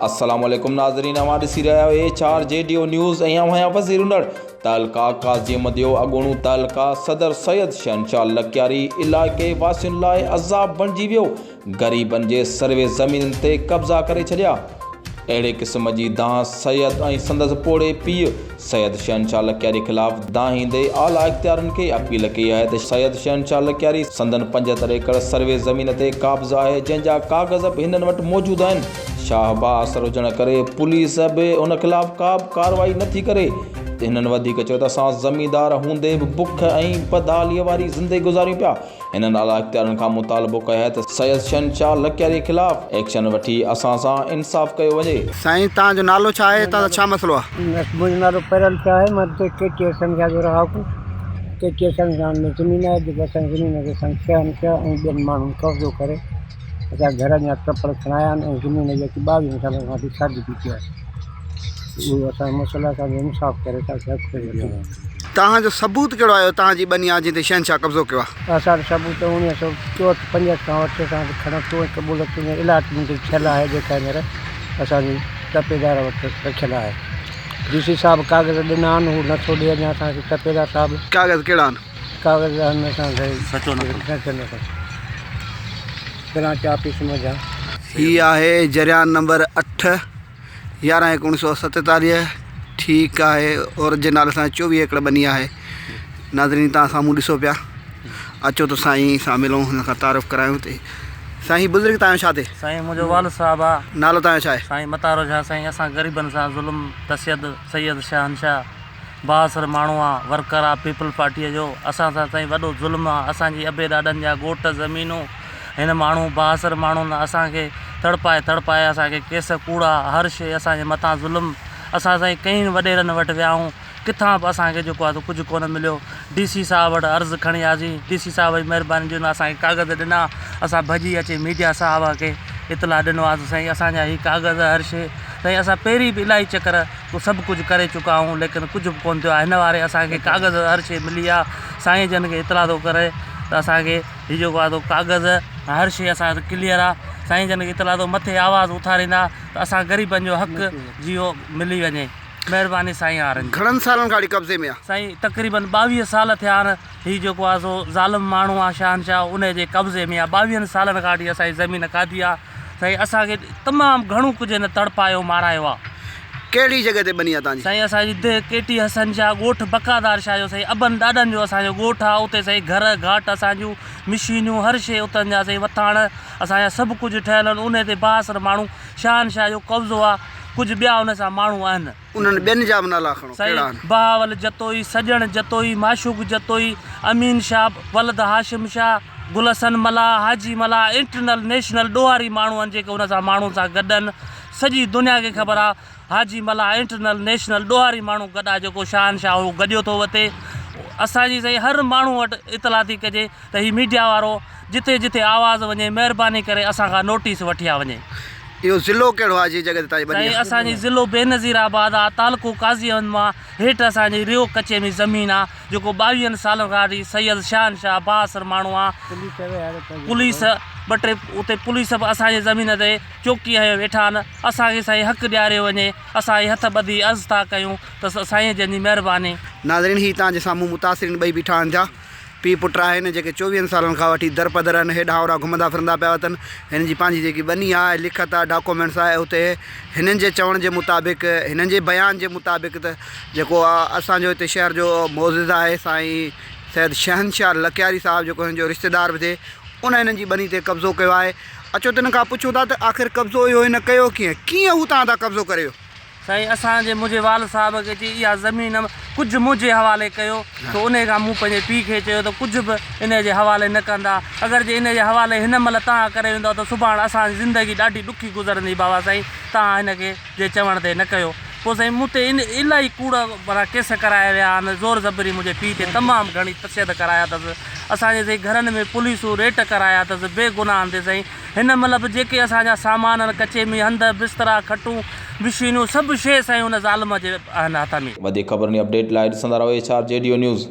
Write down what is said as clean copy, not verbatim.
السلام عليڪم ناظرين اوهان ڏسي رهيا آهيو H R G D O news ۽ اوهان آهيان وزير انڙ تعلقه قاضي احمد جو اڳوڻو تعلقه صدر سيد شهنشاهه لڪياري علائقي واسين لاء عذاب بڻجي ويو غريبن جي سروي زمينن تي قبضا ڪري ڇڏيا. اهڙي قسم جي دانهن سيد ۽ سندس پوڙهي پيء سيد شهنشاهه لڪياري خلاف دانهيندي اعليٰ اختيارين کي اپيل ڪئي آهي ته سيد شهنشاهه لڪياري سندن 75 ايڪڙ سروي زمين تي قابض آهي جنهن جا ڪاغذ به هنن وٽ موجود آهن شاهه بااثر هجڻ ڪري پوليس به ان خلاف ڪا به ڪارروائي نٿي ڪري. هنن وڌيڪ چيو ته اسان زميندار هوندي به بک ۽ بدحالي واري زندگي گذاريون پيا. هنن اعليٰ اختيارين کان مطالبو ڪيو آهي ته سيد شهنشاهه لڪياري خلاف ايڪشن وٺي اسان سان انصاف ڪيو وڃي. سائين توهان جو نالو ڇا آهي توهان سان ڇا مسئلو آهي. منهنجو نالو پيرل شاهه آهي مان ڪي ٽي حسن شاهه جو رهاڪو ڪي ٽي حسن شاهه ۾ زمين آهي جيڪو اسان جي زمين تي سائين شهنشاهه ۽ ٻين ماڻهن قبضو ڪري اسان جا گهرن جا ٽپڙ کڻايا آهن ۽ زمين جيڪي ٻاويهن سالن کان وٺي کاڌي پيتي آهي. اهو اسان جو مسئلو آهي اسان جو انصاف ڪري اسان کي حق ڏئي وٺي. توهان جو ثبوت ڪهڙو آهي توهان جي ٻني آهي جنهن تي شهنشاهه قبضو ڪيو آهي. اسان وٽ ثبوت اوڻيهه سو چوهٺ پنجهٺ کان وٺي اسان وٽ کڻتو ۽ قبولت ۽ الاٽمينٽ ٿيل آهي جيڪا هينئر اسان جي تپيدار وٽ رکيل آهي. ڊي سي صاحب ڪاغذ ڏنا آهن هو نٿو ڏئي اڃا اسان کي تپيدار صاحب. ڪاغذ ڪهڙا آهن؟ ڪاغذ آهن اسان کي سچو نٿو برانچ آفيس منجهان. هي آهي جريان نمبر اٺ. 11 هڪ 1947 ٺيڪ آهي عورت جي نالي سان 24 ايڪڙ ٻني آهي ناظرين تان سامهون ڏسو پيا اچو ته سائين سان ملون هن کان تعارف ڪرايون تي سائين هي بزرگ تان ڇا تي سائين منهنجو والد صاحب آ نالو تان ڇا آهي سائين متارو شاهه سائين اسان غريبن سان ظلم تشدد سيد شهنشاهه بااثر ماڻهو آ ورڪر آ پيپلز پارٽيء جو اسان سان سائين وڏو ظلم آ اسان جي ابي ڏاڏن جا ڳوٺ زمينون هن ماڻهو بااثر ماڻهن اسان کي تڙپائي تڙپائي اسان کي ڪيس ڪوڙا هر شي اسان جي مٿان ظلم اسان سائين ڪئين وڏيرن وٽ ويا آهيون ڪٿان به اسان کي جيڪو آ سو ڪجهه ڪونه مليو ڊي سي صاحب وٽ عرض کڻي آياسين ڊي سي صاحب جي مهرباني جو هن اسان کي ڪاغذ ڏنا اسان ڀڄي اچي ميڊيا صاحب کي اطلاع ڏنو آ ته سائين اسان جا هي ڪاغذ هر شي سائين اسان پهرين به الاهي چڪر سڀ ڪجهه ڪري چڪا آهيون ليڪن ڪجهه به ڪونه ٿيو آهي هن واري اسان کي ڪاغذ هر شيء ملي آهي سائين جن کي اطلاع ٿو ڪري ته اسان کي هي جيڪو آهي سو ڪاغذ هر شيء اسان وٽ ڪليئر آهي سائين جن کي اطلاع ٿو مٿي آواز اٿاريندا ته اسان غريبن جو حق جيو ملي وڃي مهرباني سائين وارن جي. گهڻن سالن کان وٺي قبضي ۾ آ. سائين تقريبن 22 سال ٿيا آهن هي جيڪو آهي سو ظالم ماڻهو آهي شهنشاهه ان جي قبضي ۾ آهي ٻاويهن سالن کان وٺي اسان جي زمين کاڌي آهي سائين اسان کي تمام گهڻو ڪجهه هن تڙپايو مارايو آ. ڪهڙي جڳهه تي ٻني آ توهان جي؟ سائين اسان جي ديهه ڪيٽي حسن شاهه ڳوٺ بقادار شاهه جو سائين ابن ڏاڏن جو اسان جو ڳوٺ آ اتي سائين گهر گهاٽ اسان جون مشينيون هر شي اتن جا سائين وٿاڻ اسان جا سڀ ڪجهه ٺهيل آهن انهي تي بااثر ماڻهو شاهن شاهه جو قبضو آ ڪجهه ٻيا ان سان ماڻهو آهن. انهن ٻين جا به نالا کڻو ڪهڙا سائين آهن؟ بهاول جتوئي، سڄڻ جتوئي، معشوق جتوئي، امين شاهه ولد هاشم شاهه، گل حسن ملاح، حاجي ملاح انٽرنل نيشنل ڏوهاري ماڻهو آهن جيڪي ان سان ماڻهن سان گڏ آهن سڄي دنيا کي خبر آهي حاجي ملاح انٽرنل نيشنل ڏوهاري ماڻهو گڏ آهي جيڪو شاهن شاهه هو گڏيو ٿو وتي اسان جي سائين هر ماڻهو وٽ اطلاع ٿي ڪجي ته هي ميڊيا وارو جتي جتي آواز وڃي مهرباني ڪري اسان کان نوٽيس وٺيا وڃي. اهو ضلعو ڪهڙو آهي جنهن جڳهه تي توهان جي ٻني سائين آهي؟ اسان جي ضلعو بينظير آباد آ تعلقو قاضي احمد مان هيٺ اسان جي ريو ڪچي ۾ زمين آ جيڪو ٻاويهن سالن کان وٺي سيد شاهن شاهه بااثر ماڻهو آ پوليس ٻه ٽي اتي پوليس به اسان جي زمين تي چوڪي هنيو ويٺا آهن اسان کي سائين حق ڏياريو وڃي اسان هي هٿ ٻڌي عرض ٿا ڪيون ته سائين جن جي مهرباني. ناظرين هي توهان جي سامهون متاثرين ٻئي بيٺا آهن جا پيء پٽ آهن جيڪي چوويهن سالن کان وٺي درپدر آهن هيڏانهن هوڏانهن گهمندا ڦرندا پيا وتن هنن جي پنهنجي جيڪي ٻني آهي لکت آهي ڊاڪومينٽس آهي اتي هنن جي چوڻ جي مطابق هنن جي بيان جي مطابق ته جيڪو اسان جو هتي شهر جو معزز آهي سائين سيد شهنشاهه لڪياري صاحب جيڪو هنن جو رشتيدار به ٿئي ان هنن جي ٻني تي قبضو ڪيو آهي اچو ته هن کان پڇون ٿا ته آخر قبضو اهو هن ڪيو ڪيئن ڪيئن هو توهان تان قبضو ڪري ويو. سائين اسان جي منهنجي والد صاحب کي چي اها زمين ڪجهه منهنجي حوالي ڪيو ته انهي کان مون پنهنجي پيء کي چيو ته ڪجهه به انهي جي حوالي نه ڪندا اگر جي انهي جي حوالي هن مهل توهان ڪري ويندؤ ته سڀاڻ اسان جي زندگي ڏاڍي ڏکي گذرندي بابا سائين توهان هن کي جي چوڻ تي نه ڪيو پوء سائين مون تي ان الائي ڪوڙ وارا ڪيس ڪرايا ويا آهن زور زبري منهنجي پيء تي تمام گهڻي تشدد ڪرايا اٿس اسان جي سائين گهرن ۾ پوليسون ريٽ ڪرايا اٿس بي گناهن تي سائين هن مهل به جيڪي اسان جا سامان آهن ڪچي ۾ هنڌ، بسترا، کٽون، مشينون سڀ شيء سائين ان ظالم جي آهن هٿ ۾. وڌيڪ خبرن ۽ اپڊيٽ لاء ڏسندا رهو H R G D O news.